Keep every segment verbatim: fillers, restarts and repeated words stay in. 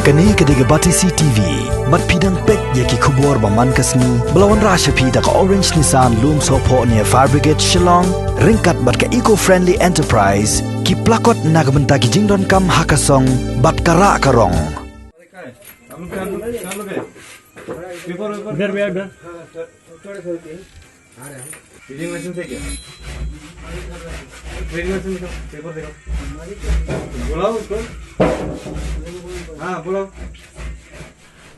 Kane ka dei ka Batesi T V. Bad phi dang peit ïa ki khubor ba man ka sngi ba la wanrah sha phi da ka Orange Nissan Lumsohphoh near Fire Brigade Shillong, ryngkat bad ka Eco Friendly Enterprise, ki plakot na ka bynta ki jingdonkam ha ka song bad ka rah ka rong.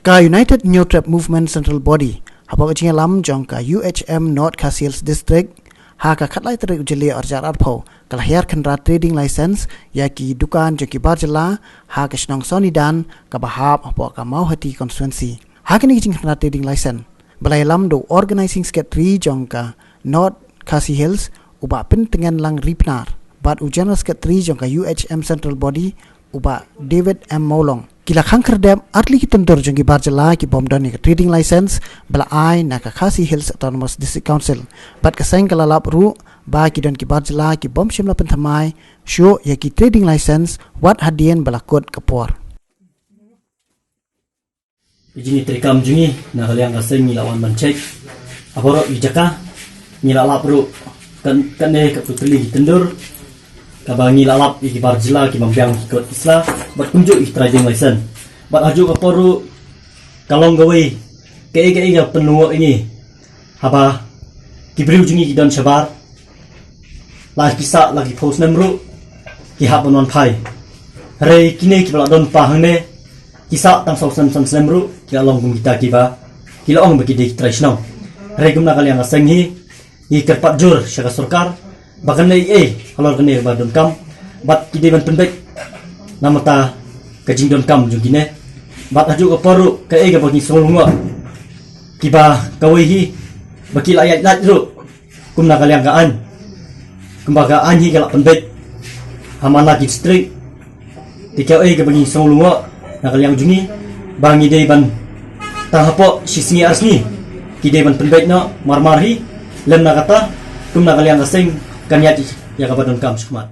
Ka United Hynñiewtrep Movement Central Body, hapoh ka jingïalam jong ka U H M North Khasi Hills District, ha ka khatlai tarik u Jylliew arhajar arphew, ka la hiar khynra trading license ïa ki dukan jong ki bar jylla ha ka shnong Sonidan kaba hap hapoh ka Mawhati constituency. Ha kane ka jingkhynra trading license ba la ïalam da u Organizing Secretary jong ka North Khasi Hills, u Bah Pyntngenlang Ripnar, bad u General Secretary jong ka U H M Central Body, u Bah David M Mawlong, ki la khang khyrdep artylli ki tyndur jong ki bar jylla ki bym don ïa ka trading license ba la ai na ka Khasi Hills Autonomous District Council. Bad ka seng ka la lap ruh ba ki don ki bar jylla ki bym shym la pynthymmai shuh ïa ki trading license wat hadien ba la kut ka por. Ki jingïatreilang jong ngi na ka liang ka seng ngi la wan ban check ha baroh ki jaka. Ngi la lap ruh kan, kane ka putli ki tyndur kaba ngi la lap ïa ki bar jylla ki bym biang ki kot ki sla bad kumjuh ïa ki trading license. Bad ha kajuh ka por ruh ka long kawei kaei kaei ka pynlyngngoh ïa ngi. Haba ki briew jong ngi ki don shabar, la ki sah la ki phew snem ruh ki hap ban wan phai. Hynrei kine kiba la don pa hangne ki sah tang saw snem san snem ruh ki la long kum kita kiba ki la ong ba ki dei ki trai shnong. Hynrei kumna ka liang ka seng hi ngi kyrpad jur sha ka sorkar ba kan leh ei ei halor kane kaba donkam bad ki dei ban pynbeit namar ka jingdonkam jong kine. Bad ha kajuh ka por ruh kaei kaba ngi sngew lyngngoh kiba kawei hi ba ki la ïaid lait ruh kumna ka liang ka aiñ. Kumba ka aiñ hi ka la pynbeit ha man la ki district. Te kaei kaba ngi sngew lyngngoh na ka liang jong ngi ba ngi dei ban tang hapoh shi sngi ar sngi ki dei ban pynbeit noh mar mar hi. Lem na kata kumna ka liang ka seng kan ïaid ïa kaba donkam shakhmat.